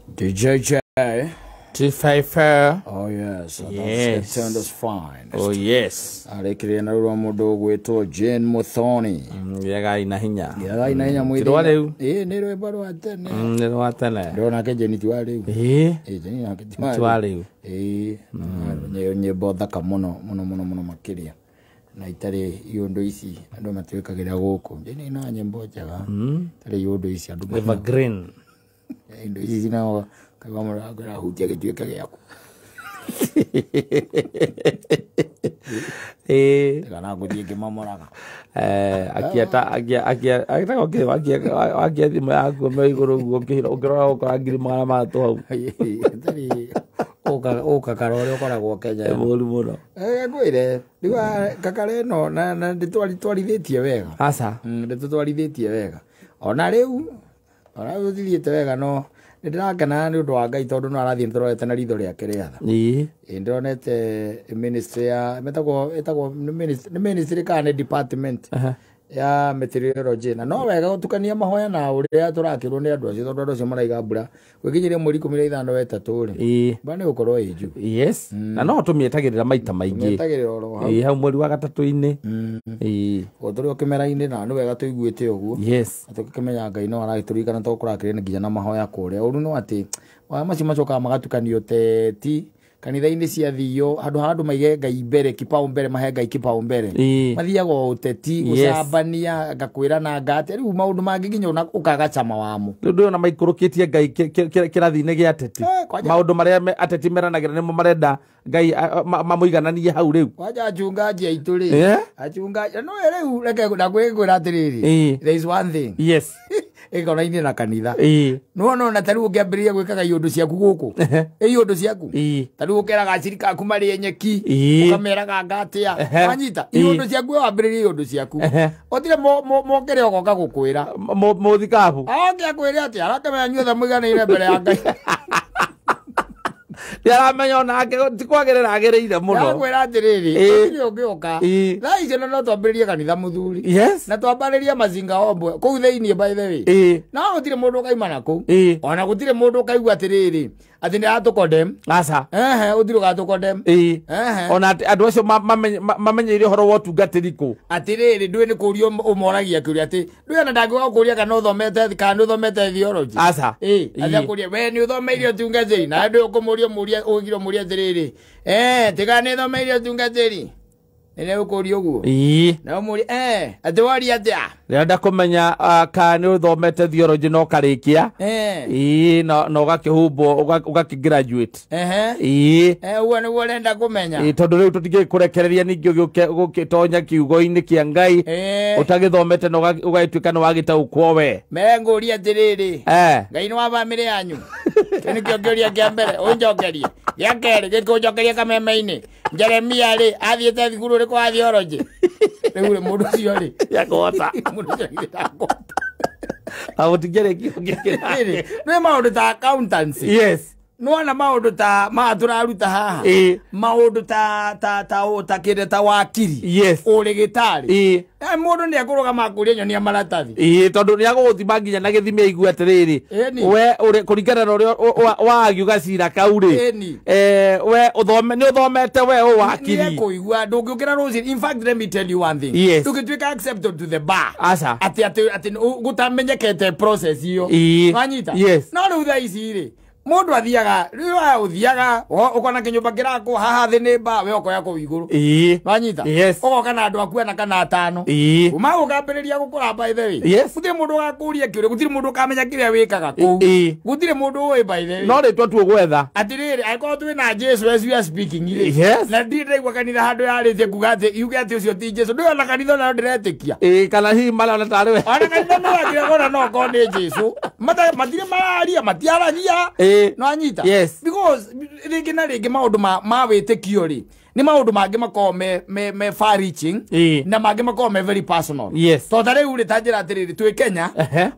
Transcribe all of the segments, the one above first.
DJ J. 254. Oh yes, Yes. that's it fine. Oh yes. Arekire na rwa mundu gwitwo Jane Muthoni. Gĩagai na hinya. Gĩagai na hinya Ti rwa rĩu. Ĩĩ nĩ rwĩmbo rwa tene. Nĩ rwa tene. Ndĩrona ke Jane ti wa rĩu. Ĩĩ. Ĩĩ Jane nake ti wa Ti wa rĩu. Ĩĩ. Nyĩmbo thaka mũno mũno mũno mũno makĩria. Na itarĩ iũndũ ici andũ matuĩkagĩra gũkũ. Jane ina nyĩmbo njega. Itarĩ iũndũ ici andũ Evergreen. Indo ici nao kaigua mũndũ ahutia gĩtuĩke gĩaku. Ĩĩ. Kana ngũthiĩ ngĩmamoraga. Akiata akia akia agĩtagwo kĩ wakia wakia thimũ yaku me igũrũ ũguo ũkĩrora ũkora 300,000 hau. Itarĩ ũkakara ũrĩa ũkoragwo Kenya. Nĩ mũru mũno. Ngwĩre rĩu kakara ĩno na ndĩtwarithĩtie wega. Aca. Ndĩtũtwarithĩtie wega. Ona rĩu ona rĩu tũtithiĩte wega no nĩndĩrakena nĩ ũndũ wa Ngai tondũ no arathiĩ tũrorete na ritho rĩake rĩa tha. Ĩĩ. Ĩĩ ndĩronete ministry ya ĩtagwo nĩ ministry kana nĩ department ya meteorology na no wega gũtukania mahoya na ũrĩa tũrakĩrwo nĩ andũ acio tondũ andũ acio maraiga mbura gwĩkinyĩria mweri 15 wa ĩtatũ rĩ Ĩĩ. mbura nĩ gũkorwo ĩ njuu. Yes. Na no tũmĩetagĩrĩra maita maingĩ. Tũmĩetagĩrĩra oro hau. Ĩĩ hau mweri wa gatatũ-inĩ. Ĩĩ. O tũrĩ o kĩmera-inĩ na nĩ wega tũiguĩte ũguo. Yes. Na tũgĩkĩmenya Ngai no aragĩtũririkana tondũ kũrakĩrĩ nginya na mahoya kũrĩa. Ũru no atĩ mahoya macio macokaga magatukanio teti kanitha-inĩ ciathio handũ ha andũ maige Ngai mbere kipaumbele mahe Ngai kipaumbele. Ĩĩ. Mathiaga o ũteti Yes. gũcambania ngakwĩra na ngate rĩu maũndũ mangĩ nginya ũkaga cama wamo. Rĩu ndĩrona maikũrũkĩtie Ngai kĩrathi-inĩ gĩa ateti. Kwanja Maũndũ marĩa ateti meranagĩra nĩmo marenda Ngai mamũigananie hau rĩu. Kwanja achungaji aitũ rĩ. Achungaji no rĩu reke ndakwĩra atĩrĩrĩ. There is one thing. Yes. Ĩkonainie na kanitha. Ĩĩ. Nĩwona ona ta rĩu ũngĩambĩrĩria gwĩkaga iũndũ ciaku gũkũ. Iũndũ ciaku. Ĩĩ. Ta rĩu ũkeraga acirika aku marĩe nyeki. Ĩĩ. Ũkameraga ngatĩa. Wanyita. Iũndũ ciaku we wambĩrĩrie iũndũ ciaku. Ũtire mokĩre ũgoka gũkwĩra. Mũthikabu. Oke akwĩre atĩa arakĩmenya inyuothe mũiganĩire mbere ya Ngai. Nĩaramenya onake ti kwagĩrĩra agĩrĩire mũno. Ndakwĩra atĩrĩrĩ, gũtirĩ ũngĩũka. Thaa icio no twambĩrĩrie kanitha mũthuri. Yes. Na twambĩrĩrie mazinga ombwe kũu thĩinĩ by the way. Ĩĩ. No gũtirĩ mũndũ ũkaima na kũu. Ĩĩ. Ona gũtirĩ mũndũ ũkaigua atĩrĩrĩ atĩ nĩ aratũkondem. Aca. Ehe, gũtirĩ ũgatũkondem. Ĩĩ. Ehe. Ona andũ acio mamenyeire ũhoro wa ũtungatĩri kũ. Atĩrĩrĩ ndũĩ nĩ kũũria ũmoragia kĩũria atĩ ndũĩ ona ndangĩũka gũkũria kana ũthomete kana nĩ ũthomete theology. Aca. Ĩĩ, atĩ akũrie we nĩ ũthomeire ũtungatĩri na ndũĩ ũkũmũria mũria ũgire mũria atĩrĩrĩ tiga nĩ thomeire ũtungatĩri. Nĩ ũkũria ũguo. Ĩĩ. Na ũmũrie atĩ woria atĩa. Ndĩrenda kũmenya kana nĩ ũthomete theology na ũkarĩkia. Ĩĩ, na ũgakĩhumbwo ũgakĩ graduate. Ĩĩ. Ũguo nĩguo ũrenda kũmenya. Ĩĩ, tondũ rĩu tũtingĩkũrekereria ningĩ ũgĩũke gũgĩtonya kiugo-inĩ kĩa Ngai ũtagĩthomete na ũgagĩtuĩka nĩ wagĩtaũkwo we. Mengũria atĩrĩrĩ. Ngai nĩ wa bamĩrĩ yanyu. Kĩu nĩkĩo kĩũria kĩa mbere ũnjokerie. Gĩa kerĩ gĩkũnjokerie kameme-inĩ. Jeremia rĩ athiĩte thukuru ũrĩkũ wa theology? Rĩu rĩ mũndũ ũcio rĩ. Yakũhota. Mũndũ ũcio githĩ ndakũhota. Agũtingĩrĩkia ũngĩkĩra. Nĩ maũndũ ta accountancy. Yes. Nĩwona maũndũ ta maya tũraruta haha. Ĩĩ. Maũndũ ta ta ta ta kĩndũ ta wakiri. Yes. Ũrĩgĩtarĩ. Ĩĩ. Mũndũ nĩ ekũrũgama akũrie nyonia maratathi. Ĩĩ, tondũ nĩ agũgũthima nginya na gĩthimi aigue atĩrĩrĩ. We kũringana na ũrĩa wagiuga cira kau rĩ. We ũthome nĩ ũthomete we ũ wakiri. Nĩ ekũigua ndũngĩũkĩra rũcinĩ. In fact let me tell you one thing. Yes. Ndũngĩtuĩka accepted to the bar. Aca. Atĩ atĩ atĩ gũtamenyekete process ĩyo. Ĩĩ. Wanyita? Yes. No rĩu thaa ici rĩ mũndũ athiaga rĩu aya ũthiaga ũkona kĩnyũmba kĩrakwo haha thĩ nĩ mba we ũkoya kũu igũrũ. Ĩĩ. Wanyita? Yes. Ũgoka na andũ aku ana kana atano. Ĩĩ. Uma ũkambĩrĩria gũkũra by the way. Yes. Gũtirĩ mũndũ ũgakũria kĩũria, gũtirĩ mũndũ ũkamenya kĩrĩa wĩkaga kũu. Ĩĩ. Gũtirĩ mũndũ ũĩ by the way. No rĩtwa tu ũgwetha. Atĩrĩrĩ angĩkorwo twĩ na Jesu as we are speaking rĩ. Yes. Na ndirĩ ndaigua kanitha handũ yarĩtie kuga atĩ yuge atĩ ũcio ti Jesu. Ndũĩ ona kanitha onayo ndĩretĩkia. Ĩĩ, kana hihi marona tarĩ we. Ona kanitha no angĩona no okorwo nĩ Jesu. Matirĩ mararia, matiaragia. No anyita. Yes. Because rĩngĩ na rĩngĩ maũndũ ma wĩtĩkio rĩ nĩ maũndũ mangĩ makoragwo me far reaching na mangĩ makoragwo me very personal. Yes. Tondũ ta rĩu rĩ ta njĩra atĩrĩrĩ twĩ Kenya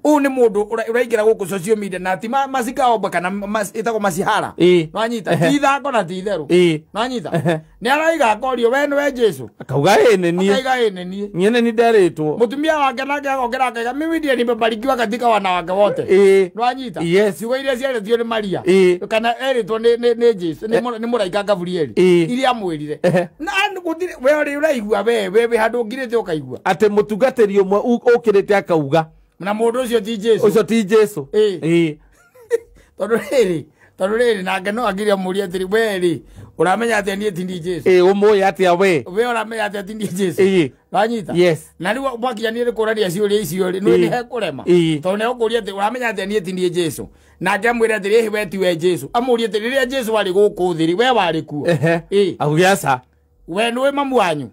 ũyũ nĩ mũndũ ũraingĩra gũkũ social media na ti macikaomba kana ĩtagwo macihara. Nwanyita ti ithako na ti itherũ. Nwanyita Nĩ araiga akorio we nĩwe Jesu. Akauga ĩ nĩ niĩ. Akaiga ĩ nĩ niĩ. Niĩ nĩ niĩ nderitwo. Mũtumia wake nake agokĩra akaiga mimi ndiye nimebarikiwa katika wanawake wote. Ĩ. Nĩwanyita? Yes. Ciugo iria ciarĩtio nĩ Maria. Ĩ. Kana erĩtwo nĩ Jesu, nĩ mũraika Gabrieli. Ĩ. Iria amwĩrire. Na gũtirĩ we ũrĩ ũraigua we wĩ handũ ũngirĩte ũkaigua. Atĩ mũtungatĩri ũmwe ũkĩrĩte akauga. Na mũndũ ũcio ti Jesu. Ũcio ti Jesu. Ĩ. Ĩ. Tondũ rĩrĩ nake no akire amũrie atĩrĩ we rĩ ũramenya atĩa niĩ ti niĩ Jesu. Ĩ ũmũĩ atĩa we. We ũramenya atĩa ti niĩ Jesu. Ĩ. Wanyita? Yes. Na rĩu mwakinyanire kũrania ciũria icio rĩ nĩ hekũrema. Tondũ nĩ egũkũria atĩ ũramenya atĩa niĩ ti niĩ Jesu. Nake amwĩre atĩrĩ ĩhĩ we ti we Jesu. Amũrie atĩrĩ rĩrĩa Jesu arĩ gũkũ thĩ rĩ we warĩ kuo. Ĩ. Auge aca. We nĩũĩ mamu wanyu.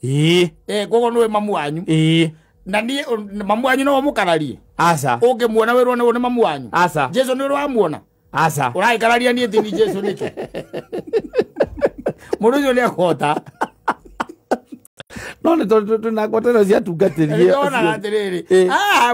Ĩ. Koguo nĩũĩ mamu wanyu. Ĩ. Na niĩ mamu wanyu no ũmũkararie. Aca. Ũngĩmuona wĩrwo nĩ mamu wanyu. Aca. Jesu nĩ ũrĩ wamuona. Aca. Ũraikararia niĩ ti niĩ Jesu nĩkĩ? Mũndũ ũcio nĩekũhota. No nĩ tondũ twĩna ngwatanĩro cia atungatĩri. Nĩndonaga atĩrĩrĩ.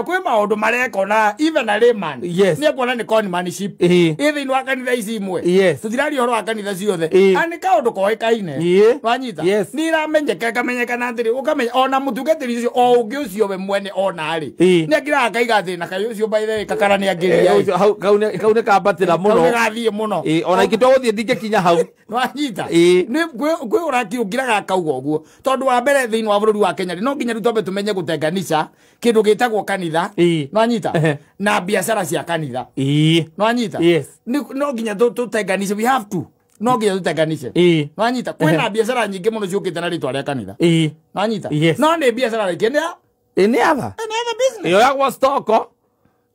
Kwĩ maũndũ marekona even a layman. Yes. Nĩekuona nĩ conmanship. Ĩ. Ĩ thĩinĩ wa kanitha ici imwe. Yes. Tũtiraria ũhoro wa kanitha ciothe. Ĩ. A nĩ kaũndũ koĩkaine. Ĩ. Wanyita? Yes. Nĩ iramenyeka ĩkamenyekana atĩrĩ ũkamenya ona mũtungatĩri ũcio o ũngĩ ũcio we mwene ona rĩ. Ĩ. Nĩ akiraga akaiga atĩ na kaĩ ũcio by the way kakara nĩ angĩria. Ũcio hau kau nĩ kambatĩra mũno. Kau nĩ gathiĩ mũno. Ĩ ona ingĩtua gũthiĩ ndingĩkinya hau. Nĩwanyita? Ĩ. Nĩ kwĩ ũrakĩũngiraga akauga ũguo. Tondũ wa mbere thĩinĩ wa bũrũri wa Kenya no nginya rĩu twambe tũmenye gũtenganisha kĩndũ gĩtagwo kanitha. Nĩwanyita? Na biacara cia kanitha. Nĩwanyita? Yes. No nginya tũtenganishe, we have to. No nginya tũtenganishe. Nĩwanyita? Kwĩna biacara nyingĩ mũno ciũkĩte na rĩtwa rĩa kanitha. Nĩwanyita? Yes. No nĩ biacara rĩngĩ nĩ nĩ other. Any other business. Yoyagwo stock.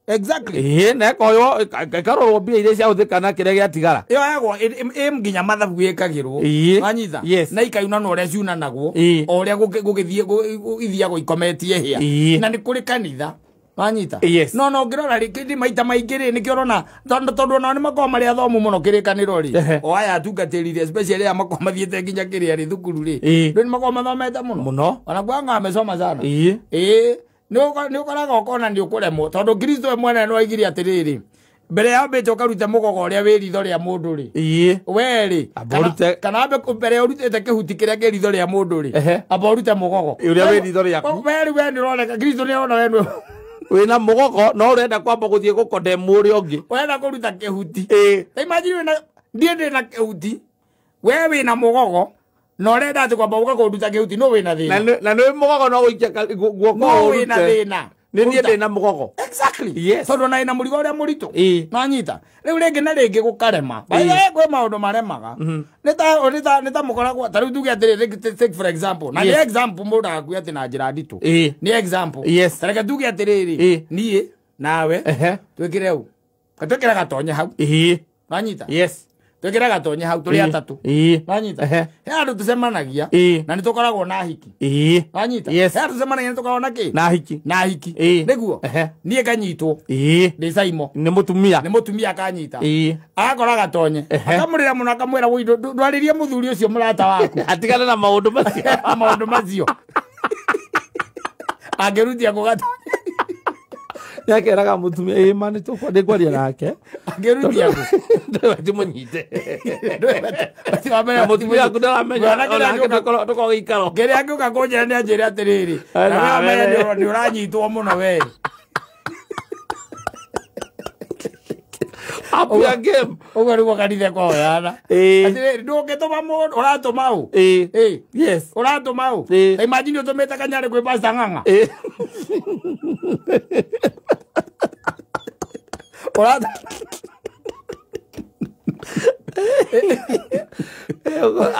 Exactly. Ĩ na ĩkoywo ĩkarorwo mbia iria ciahũthĩka na kĩrĩa gĩatigara. Yoyagwo ĩ nginya mathabu ĩkagĩrwo. Wanyita? Yes. Na ikayunanwo ũrĩa ciunanagwo. O ũrĩa gũgĩthiĩ ithiagwo ikometie hĩa. Na nĩ kũrĩ kanitha. Wanyita? Yes. No ngĩrora rĩ maita maingĩ rĩ nĩkĩo ũrona tondũ onao nĩ makoragwo marĩ athomu mũno kĩrĩkanĩro rĩ. O aya atungatĩri rĩ especially aya makoragwo mathiĩte nginya kĩrĩa rĩ thukuru rĩ. Rĩu nĩ makoragwo mathomete mũno. Mũno. Ona kuanga amesoma sana. Ĩ. Nĩ ũkoraga ũkona nĩ ũkũremwo tondũ Kristo we mwene nĩ oigire atĩrĩrĩ mbere ya wambĩte ũkarute mũgogo ũrĩa wĩ ritho rĩa mũndũ rĩ. We rĩ kana wambe mbere ũrutĩte kĩhuti kĩrĩa kĩ ritho rĩa mũndũ rĩ amba ũrute mũgogo ũrĩa wĩ ritho rĩaku. We rĩ we nĩ ũroneka Kristo nĩ arona we nĩ wĩna mũgogo no ũrenda kwamba gũthiĩ gũkondemwo ũrĩa ũngĩ. Ũrenda kũruta kĩhuti. Ta imagine wĩna ndiĩ ndĩna kĩhuti we wĩna mũgogo na ũrenda atĩ kwamba ũka kũnduta kĩhuti no wĩna thĩna. Na nĩ mũgogo no ũikie guoko No wĩna thĩna. Nĩ niĩ ndĩna mũgogo. Exactly. Yes. Tondũ ona ĩna mũrigo ũrĩa mũritũ. Nĩwanyita? Rĩu rĩngĩ na rĩngĩ gũkarema. By the way kwĩ maũndũ maremaga. Nĩ ta mũkoragwo ta rĩu tuge atĩrĩrĩ take for example. Na nĩ example mũndũ agakue atĩ na njĩra nditũ. Nĩ example. Yes. Ta reke tuge atĩrĩrĩ niĩ nawe twĩkĩre ũũ. Twĩkĩre gatonye hau. Nĩwanyita? Yes. Twĩkĩre gatonye hau tũrĩ atatũ. Nĩwanyita? He handũ tũcemanagia na nĩ tũkoragwo na hiki. Nĩwanyita? Yes. He handũ tũcemanagia nĩ tũkoragwo na kĩ? Na hiki. Na hiki. Nĩguo? Niĩ nganyitwo. Ndĩ Saimo. Nĩ mũtumia. Nĩ mũtumia akanyita. Agakora gatonye. Akamũrĩra mũno akamwĩra wũi ndwarĩrie mũthuri ũcio mũrata waku. Atigane na maũndũ macio. Maũndũ macio. Angĩrutia kũ gatonye. Nĩakeraga mũtumia ĩ ma nĩ tũkwaria nake. Angĩrutia kũ? Ndĩmũnyite. Na mũtumia waku ndaramenya onake ndũkorwo gĩikaro. Kĩrĩa angĩũka kũnjĩra nĩ anjĩre atĩrĩrĩ na we ũmenye nĩ ũranyitwo mũno we. Up your game. Ũguo nĩguo kanitha ĩkũhoyana. Atĩrĩrĩ ndũngĩtũma mũndũ ũratũma ũ? Yes. Ũratũma ũ? Ta imagine ũtũmĩte kanyarĩ kwĩ Pastor Ng'ang'a.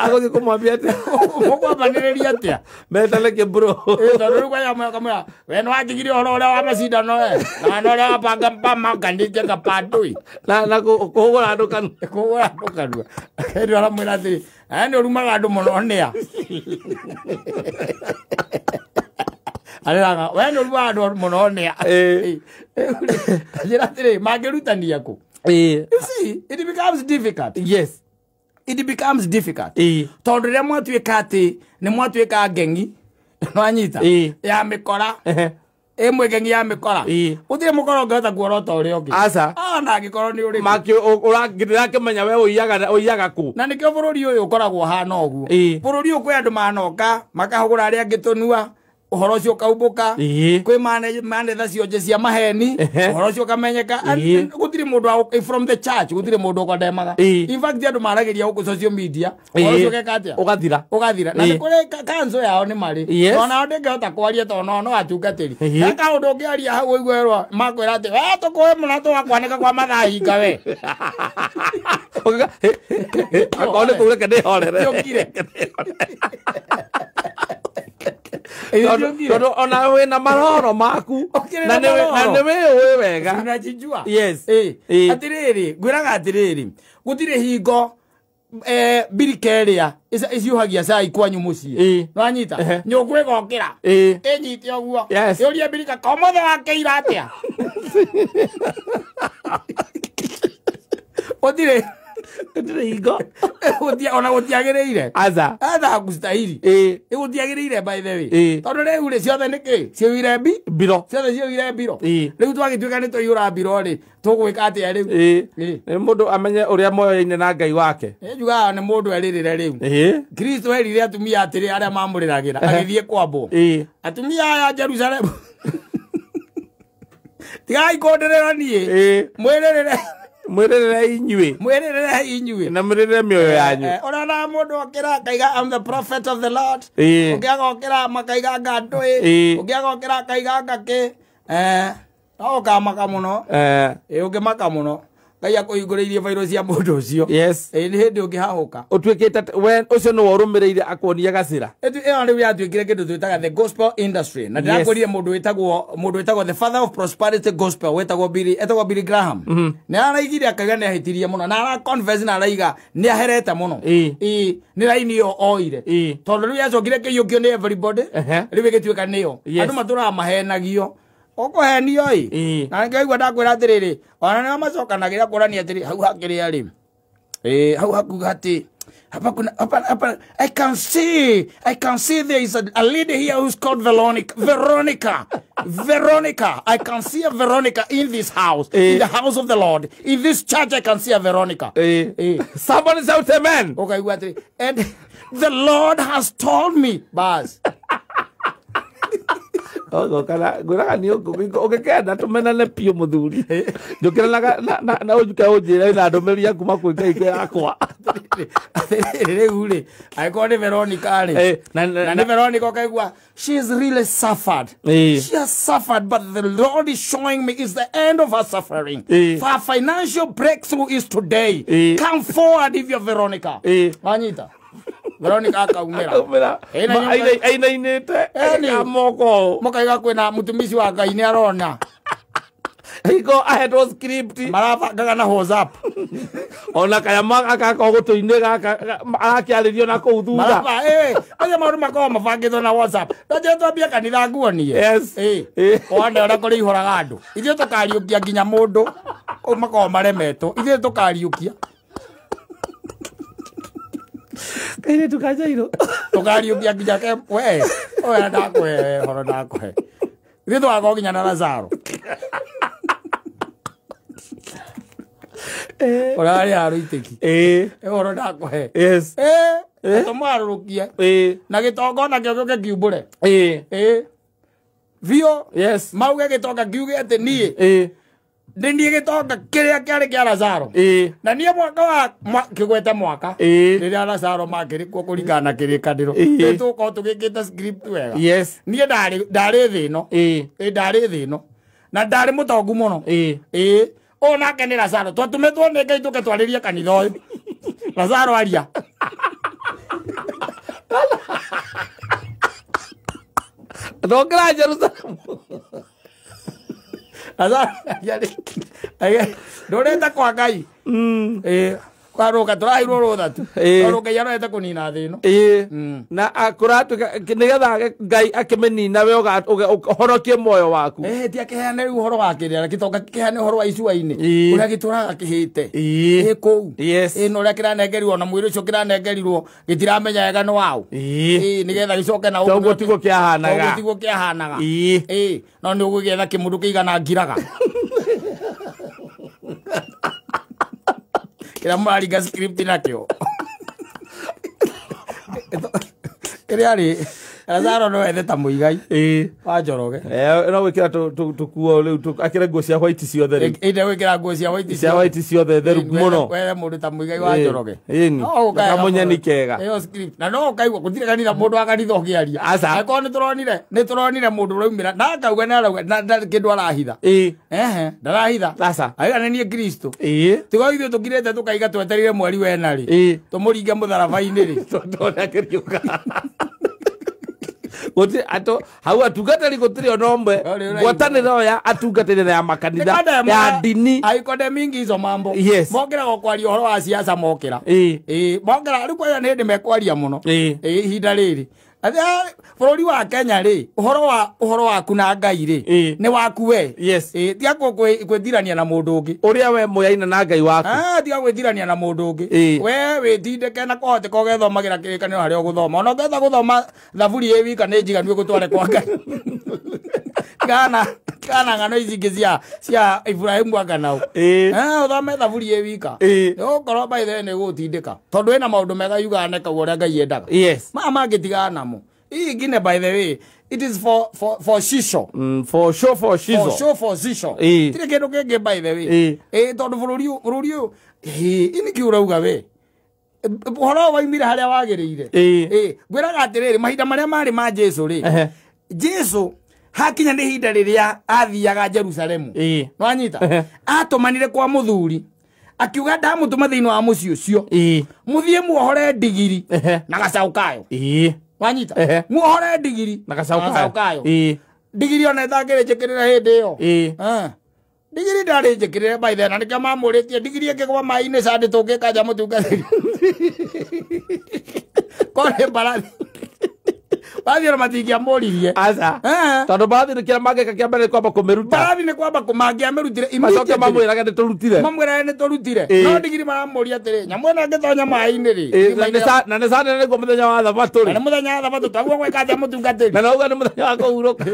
Agũthiĩ kũmwambia atĩa? Mũkwambanĩrĩria atĩa? Metane kĩmbũrũ. Tondũ rĩu kwaya kamwĩra we nĩ wanjigire ũhoro ũrĩa wa macindano we na na ũrĩa wabanga maganĩte kapandũi. Na kũhũgũra andũ kanua. Kũhũgũra andũ kanua. Hĩndĩ aramwĩra atĩrĩ nĩ ũrumaga andũ mũno nĩa. Areraga we nĩ ũrumaga andũ mũno nĩa. Njĩra atĩrĩ mangĩrutania kũ? You see, it becomes difficult. Yes. It becomes difficult. Tondũ rĩrĩa mwatuĩka atĩ nĩ mwatuĩka ngengi, nĩwanyita? Ya mĩkora. Ĩmwe ngengi ya mĩkora. Gũtirĩ mũkora ũngĩhota kuorota ũrĩa ũngĩ. Aca. Ona angĩkorwo nĩ ũrĩkũ. Makĩ ũrakĩmenya we ũiyaga kũ. Na nĩkĩo bũrũri ũyũ ũkoragwo ũhana ũguo. Bũrũri ũyũ kwĩ andũ manoka makahũgũra arĩa angĩ tũnua. Ũhoro ũcio ũkaumbũka. Kwĩ manetha cionje cia maheni. Ũhoro ũcio ũkamenyeka. Gũtirĩ mũndũ from the church gũtirĩ mũndũ ũkondemaga. In fact andũ maragĩria gũkũ social media. Ũhoro ũcio ũgeka atĩa? Ũgathira. Ũgathira. Na nĩ kũrĩ kanzo yao nĩ marĩ. Ona ndĩngĩhota kwaria tondũ no no atungatĩri. He kaũndũ ũngĩaria hau ũiguerwo makwĩra atĩ we tũkũĩ mũno tũgakwanĩka kwa mathaa hinga we. Akorwo nĩ kũu reke ndĩhorere. Ũkire. Tondũ ona wĩna maroro maku na nĩ wĩũĩ wega. Unajijua. Yes. Atĩrĩrĩ, ngwĩraga atĩrĩrĩ, gũtirĩ hingo mbirika ĩrĩa ĩciũhagia cai kwanyu mũciĩ. Nĩwanyita? Nyũngũ ĩgokĩra. Ĩnyite ũguo. Ĩũrie mbirika komothe wakĩira atĩa? Gũtirĩ. Gũtirĩ hingo. Ona gũtiagĩrĩire. Aca. Aca hakustahili. Gũtiagĩrĩire by the way. Tondũ rĩu rĩ ciothe nĩkĩ? Ciũire mbiro. Ciothe ciũire mbiro. Rĩu twagĩtuĩka nĩ twaiyũra mbiro rĩ, tũgwĩka atĩa rĩu? Nĩ mũndũ amenye ũrĩa moyaine na Ngai wake. Njugaga nĩ mũndũ erĩrĩre rĩu. Kristo erire atumia atĩrĩ arĩa mamũrĩragĩra agĩthiĩ kwambwo. Atumia aya Jerusalemu. Tigai kũndĩrĩra niĩ. Mwĩrĩrĩre. Mwĩrĩrĩre inyuĩ. Mwĩrĩrĩre inyuĩ. Na mwĩrĩrĩre mĩoyo yanyu. Ũrona mũndũ okĩra akaiga I'm the prophet of the Lord. Ũngĩ agokĩra makaiga anga ndũĩ. Ũngĩ agokĩra akaiga anga kĩ. No ũkamaka mũno. Ũngĩmaka mũno. Ngai akũhingũrĩirie bairũ cia mũndũ ũcio. Yes. Nĩ hĩndĩ ũngĩhahũka. Ũtuĩkĩte we ũcio nĩwe ũrũmĩrĩire akuonia gacĩra. Ĩyo rĩu yatuĩkire kĩndũ twĩtaga the gospel industry. Na ndĩrakwĩrire mũndũ wĩtagwo the father of prosperity gospel wĩtagwo Billy Graham. Nĩ araigire akauga nĩ ahĩtirie mũno na ara confess na araiga nĩ aherete mũno. Nĩ raini ĩyo oire. Tondũ rĩu yacokire kĩiyũkio nĩ everybody. Rĩu ĩgĩtuĩka nĩyo. Andũ matũraga mahenagio. Ũkũhenio ĩ. Na ngaigua ndakwĩra atĩrĩrĩ, ona nĩo macokanagĩra kũrania atĩrĩ hau hakĩrĩa rĩ. Hau hakuga atĩ hapa kuna hapa I can see there is a lady here who's called Veronica. Veronica. I can see a Veronica in this house, in the house of the Lord. In this church I can see a Veronica. Somebody shout amen. Okay, and the Lord has told me, bas. Kana ngwĩraga niĩ ũngĩkenda tũmenane biũ mũthuri njũkĩra na ũnjuke ũnjĩre na ndũmĩrĩri ya kuma kwĩ Ngai yakwa. Rĩu rĩ angĩkorwo nĩ Veronica rĩ na nĩ Veronica ũkaigua she has really suffered. She has suffered, but the Lord is showing me is the end of her suffering. Her financial breakthrough is today. Come forward if you're Veronica. Wanyita Veronica akaumĩra. Ainainĩte moko. Mũkaiga kwĩna mũtumici wa Ngai nĩ arona. Hingo ahetwo script. Marabangaga na WhatsApp. Ona kaya agakorwo gũtũ-inĩ gaka arakĩarĩrio na kũu thutha. Acio maũndũ makoragwo mabangĩtwo na WhatsApp. No twambie kanitha nguonie. Yes. Wone ũrĩa kũrĩihũraga andũ. Ithuĩ tũkariũkia nginya mũndũ kũu makoragwo maremetwo. Ithuĩ tũkariũkia. Kairĩtu ka Jairũ. Tũkariũkia nginya ke we. Oya ndakũhe horo ndakũhe. Ithuĩ tũgakorwo nginya na Lazaro. Ũrĩa arĩ arũitĩki. Horo ndakũhe. Yes. Tũmwarũrũkie. Na gĩtonga onakĩo gĩũke kiumbũre. Biũ. Yes. Mauge gĩtonga kiuge atĩ niĩ. Nĩ niĩ gĩtonga kĩrĩa kĩarĩ kĩa Lazaro. Na niĩ mwaka wa kĩgwete mwaka rĩrĩa Lazaro makĩrĩ kuo kũringana na kĩrĩkanĩro. Nĩ tũgũkorwo tũgĩkĩte script wega. Yes. Niĩ ndarĩ thĩ ĩno. Ndarĩ thĩ ĩno. Na ndarĩ mũtongu mũno. Ũyũ nake nĩ Lazaro. Twatũmĩtwo nĩ Ngai tũke twarĩrie kanitha ũyũ. Lazaro aria. Ndokĩra Jerusalemu. Lazaro aria. Ndũrĩte kwa Ngai. Kwaruka tũraheirwo rũtha tu. Tondũ Ngai arorete kũnina thĩ ĩno. Na kũratuĩka nĩgetha Ngai akĩmĩnina we ũhonokie muoyo waku. Ti akĩheane rĩu ũhoro wa kĩrĩa gĩtonga kĩheane ũhoro wa icua-inĩ. Ũrĩa gĩtũraga kĩhĩte. Kũu. Na ũrĩa kĩranengerirwo na mwĩrĩ ũcio kĩranengerirwo gĩtiramenya wega nĩ waũ. Nĩgetha gĩcoke na ũguo tiguo kĩahanaga. Ũguo tiguo kĩahanaga. No nĩ ũgũgĩetha kĩmũndũ kĩigana ngiraga. Kĩrĩa mũraringa script nakĩo. Kĩrĩa rĩ Lazaro no ethe ta mũigai wa Njoroge. No gwĩkĩra tũkuo rĩu akĩre nguo cia white ciothe rĩu. Ĩnde gwĩkĩra nguo cia white cia white ciothe theru mũno. Wethe mũndũ ta mũigai wa Njoroge. Kamũnyeni kega. Ĩyo script. Na no ũkaigua gũtirĩ kanitha mũndũ wa kanitha ũkĩaria. Angĩkorwo nĩ tũronire mũndũ ũraumĩra na akauga nĩ arauga na kĩndũ arahitha. Ndarahitha. Aiga nĩ niĩ Kristo. Tiga ithuĩ tũkirĩte tũkaiga twetereire mweri wena rĩ. Tũmũringe mũtharaba-inĩ rĩ. Tondũ akĩriũka. Gũtirĩ ato hau atungatĩri gũtirĩ ona ũmwe ngwatanĩro ya atungatĩri ya makanitha ya ndini aikonde mingi hizo mambo. Mokĩra gũkwaria ũhoro wa siasa mokĩra. Mokĩra rĩu kwaya nĩ hĩndĩ mekwaria mũno. Ihinda rĩrĩ bũrũri wa Kenya rĩ ũhoro waku na Ngai rĩ nĩ waku we. Tiga gwĩthirania na mũndũ ũngĩ ũrĩa we mũyaina na Ngai waku. Tiga gwĩthirania na mũndũ ũngĩ. We wĩtindĩke na kũhoteka ũgethomagĩra kĩrĩkanĩro harĩa ũgũthoma. Ona ũngĩenda gũthoma thaburi ĩ wika nĩ njiganu ĩgũtware kwa Ngai. Kana ng'ano ici ingĩ cia Ibrahimu anga nao. Ũthome thaburi ĩ wika. Ũkorwo by the way nĩ ĩgũgũtindĩka. Tondũ ĩna maũndũ mega yugaga na ĩkauga ũrĩa Ngai endaga. Maya mangĩtigana namo. Hii ingine by the way it is for shisho. For show for shizo. For show for shisho. Tirĩ kĩndũ kĩngĩ by the way. Tondũ bũrũri ũyũ ini kĩ ũrauga we. Ũhoro waumire harĩa wagĩrĩire. Ngwĩraga atĩrĩrĩ mahinda marĩa marĩ ma Jesu rĩ. Jesu hakinya nĩ ihinda rĩrĩa athiaga Jerusalemu. Nwanyita? Atũmanire kwa mũthuri akiuga ndamũtũma thĩinĩ wa mũciĩ ũcio. Mũthiĩ muohore ndigiri na gacaũ kayo. Wanyita? Muohore ndigiri na gacaũ kayo. Ndigiri ona ĩtangĩrĩ njĩkĩrĩre hĩndĩ ĩyo. Ndigiri ndarĩ njĩkĩrĩre by then na nĩkĩo mamũrĩtie ndigiri ĩngĩgwa maĩ-inĩ candĩ tũngĩkanja mũtungatĩri. Korĩ mbarathi. Mbarathi ona matingĩamũririe. Aca. Tondũ mbarathi nĩ kĩrĩa mangĩka kĩa mbere nĩ kwamba kũmĩruta. Mbarathi nĩ kwamba mangĩamĩrutire. Macoke mamwĩrage nĩ tũrutire. Mamwĩrage nĩ tũrutire. No ndigiri maramũria atĩrĩ nyamũ ĩno ĩngĩtonya maĩ-inĩ rĩ. Na nĩ candĩ nĩguo mũthenya wa thabatũ rĩ. Na nĩ mũthenya wa thabatũ twaguo gwĩka atĩa mũtungatĩri. Na nauga nĩ mũthenya wa kũhurũka.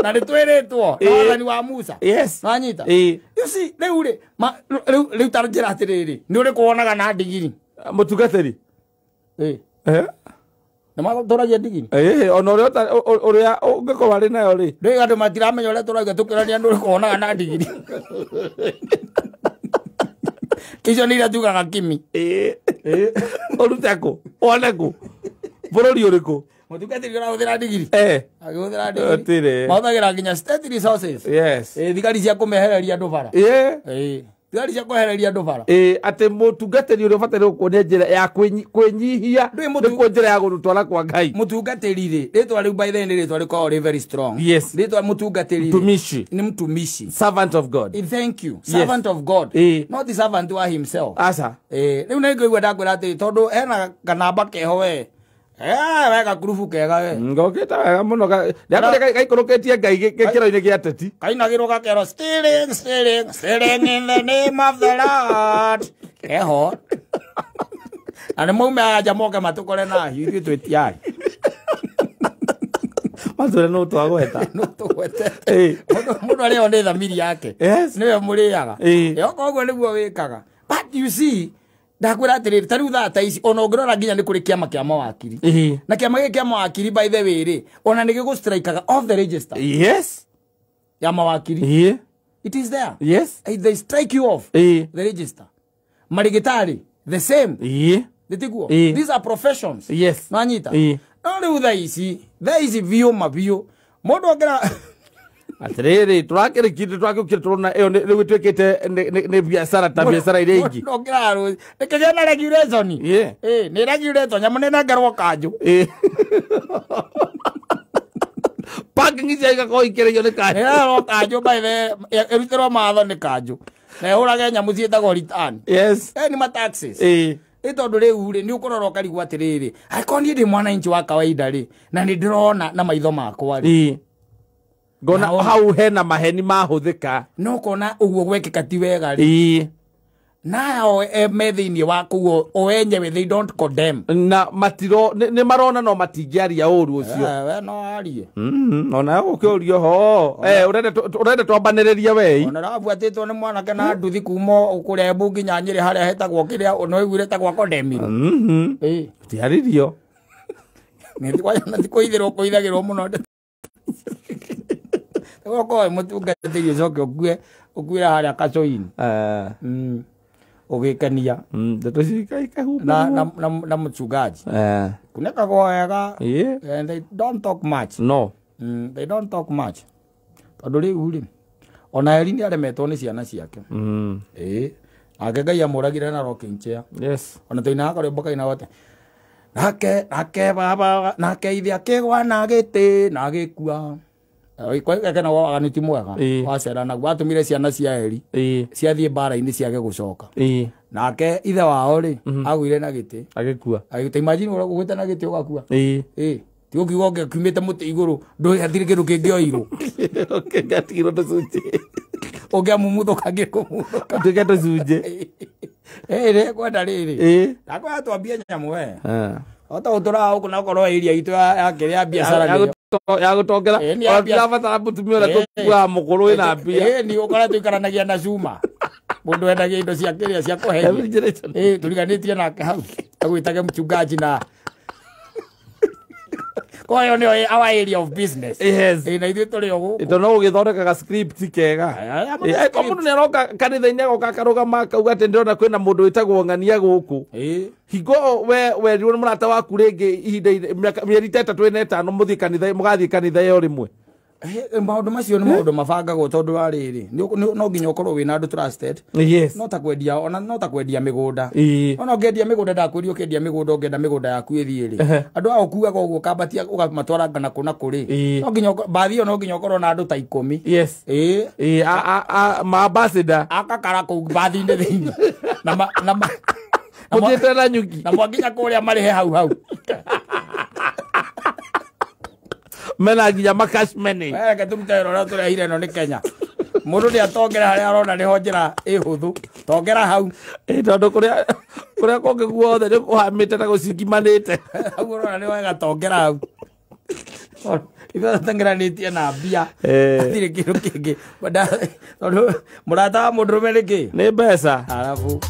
Na nĩ twĩrĩtwo na wathani wa Musa. Nwanyita? You see rĩu rĩ rĩu ta njĩra atĩrĩrĩ nĩ ũrĩkũ wonaga na ndigiri? Mũtungatĩri. Nĩ matũragia ndigiri? Ona ũrĩa ũngĩkorwo arĩ nayo rĩ. Rĩu andũ matiramenya ũrĩa tũrauga tũkĩrania nĩ ũrĩkũ wonaga na ndigiri. Icio nĩ iria tugaga kimi. Ũrute kũ? Wone kũ? Bũrũri ũrĩkũ? Mũtungatĩri ũrahũthĩra ndigiri? Agĩhũthĩra ndigiri. Mahũthagĩra nginya state resources. Thigari cia kũmehereria andũ bara. Thigari cia kwehereria andũ bara. Atĩ mũtungatĩri ũrĩa ũbataire gũkuonia njĩra ya kwĩnyihia nĩkuo njĩra ya gũgũtwara kwa Ngai. Mũtungatĩri rĩ rĩtwa rĩu by the way nĩ rĩtwa rĩkoragwo rĩ very strong. Rĩtwa mũtungatĩri mtumishi. Nĩ mtumishi. Servant of God. Thank you. Servant of God. Not the servant wa himself. Aca. Rĩu nĩ ngũigua ndakwĩra atĩ tondũ hena kanamba keho we. We gakurubu kega we. Ngokĩte wega mũno gaikũrũkĩtie Ngai gĩkĩro-inĩ gĩa ateti. Kainagĩrwo gakerwo stealing stealing stealing in the name of the Lord. Keho. Na nĩ maume anja moke matũkore na hiũ ithuĩ twĩtiarĩ. Matũre no twagweta. No tũgwetete. Mũndũ arĩo nĩ thamiri yake. Nĩwe mũrĩaga. Okorwo ũguo nĩguo wĩkaga. But you see ndakwĩra atĩrĩrĩ ta rĩu thaa ta ici ona ũngĩrora nginya nĩ kũrĩ kĩama kĩa mawakiri. Na kĩama gĩkĩ kĩa mawakiri by the way rĩ ona nĩ gĩgũstrikaga off the register. Ya mawakiri. It is there. They strike you off the register. Marigitari the same. Nĩtiguo? These are professions. Nwanyita? No rĩu thaa ici biũ mabiũ mũndũ angĩra Atĩrĩrĩ tũrakĩrĩkire twakĩũkire tũrona ĩyo rĩu ĩtuĩkĩte nĩ biacara ta biacara iria ingĩ. Nĩkĩgĩa na regulation. Nĩ regulation nyamũ nĩ nengerwo kanjũ. Parking icio igakorwo ikĩrĩio nĩ kanjũ. Nĩ kanjũ by the ĩrutĩrwo matho nĩ kanjũ. Na ĩhũrage nyamũ ciĩtagwo return. Yes. Ni ma taxes. Ĩ Tondũ rĩu rĩ nĩ ũkũrora ũkarigwo atĩrĩrĩ, angĩkorwo niĩ ndĩ mwananchi wa kawaida rĩ, na nĩ ndĩrona na maitho makwa rĩ, ngona hau hena maheni mahũthĩka, no kona ũguo gwekĩka ti wega rĩ, nao me thĩinĩ wa kũu o enyewe they don't condemn na matiro nĩ marona no matingĩaria ũru ũcio. We no arie ona gũkĩũrio ho ũrenda twambanĩrĩrie wei ona rabuatĩtwo nĩ mwanake na nduthi kuma kũrĩa Embu nginya Nyĩrĩ harĩa hetagwo kĩrĩa no iguire etagwo condemn. Tiarĩrio na tikũithĩrwo kũithagĩrwo mũno gũkorwo mũtungatĩri ũcoke ũkue ũkuĩre harĩa kacũinĩ ũgĩkenia ndeto na mchungaji kunekagwo wega. And they don't talk much. No. They don't talk much tondũ rĩu rĩ ona Eli nĩ aremetwo nĩ ciana ciake. Nake Ngai amũragire na rocking chair. Yes. Ona tũinaga karwĩmbo kaina wote nake nake baba nake ithe akĩgwa na gĩtĩ na agĩkua. Kena waganu ti mwega wacera naguo atũmire ciana cia Eli ciathiĩ mbara-inĩ ciage gũcoka. Nake ithe wao rĩ agũire na gĩtĩ agĩkua. Ta imagine ũgwĩte na gĩtĩ ũgakua. Ti ũkiuga ũngĩkiumĩte mũtĩ igũrũ hatirĩ kĩndũ kĩngĩoirwo. Ũngĩatigirwo tũcunjĩ. Ũngĩamumuthũka ngĩkũmuthũka. Tuĩke tũcunjĩ. Rĩ kwenda rĩrĩ ndakwĩra twambie nyamũ we ota ũtũraga gũkũ na ũkorwo area itũ ya kĩrĩa biacara nĩyo ya gũtongera tirabatara mũtumia ũrĩa tũkuaga mũkũrũ wĩna mbia. Ni ũkora tũikaranagia na cuma mũndũ wendagia indo cia kĩrĩa cia kũheria. Tũriganĩtie nake hau agwĩtage mchungaji na kwa hiyo nĩyo our area of business. Yes. Na ithuĩ tũrĩ o gũkũ tondũ no ũgĩthondekaga script kega. Ko mũndũ nĩaroka kanitha-inĩ agoka akarũgama akauga atĩ ndĩrona kwĩna mũndũ wĩtagwo Ng'ania gũkũ. Hingo we werirwo nĩ mũrata waku rĩngĩ ihinda mĩeri ta ĩtatũ ĩna ĩtano mũthiĩ kanitha mũgathiĩ kanitha ĩyo rĩmwe. Maũndũ macio nĩ maũndũ mabangagwo tondũ wa rĩrĩ no nginya ũkorwo wĩna andũ trusted. Yes. No ta kwendia ona no ta kwendia mĩgũnda. Ona ũngĩendia mĩgũnda ndakwĩria ũkĩendia mĩgũnda ũngĩenda mĩgũnda yaku ĩthiĩ rĩ andũ a ũkuaga ũguo ũkambatia ũkamatwara na kũ na kũ rĩ no nginya bathi ĩyo no nginya ũkorwo na andũ ta 10. Yes. Ma ambassador akakara kũu bathi-inĩ thĩinĩ na na mũthiĩte na nyuki na mwakinya kũrĩa marĩhe hau hau mena nginya makash money. Reke tũrute wĩra ũrĩa tũrehire ĩno nĩ Kenya. Mũndũ nĩ atongera harĩa arona nĩho njĩra ĩhũthũ tongera hau. Tondũ kũrĩa kũngĩ guothe nĩ kũhamĩte na gũcingimanĩte. Hau ũrona nĩ wega tongera hau. Ithuĩ tũtengeranĩtie na mbia hatirĩ kĩndũ kĩngĩ tondũ mũrata wa mũndũrũme nĩ kĩ nĩ mbeca arabu.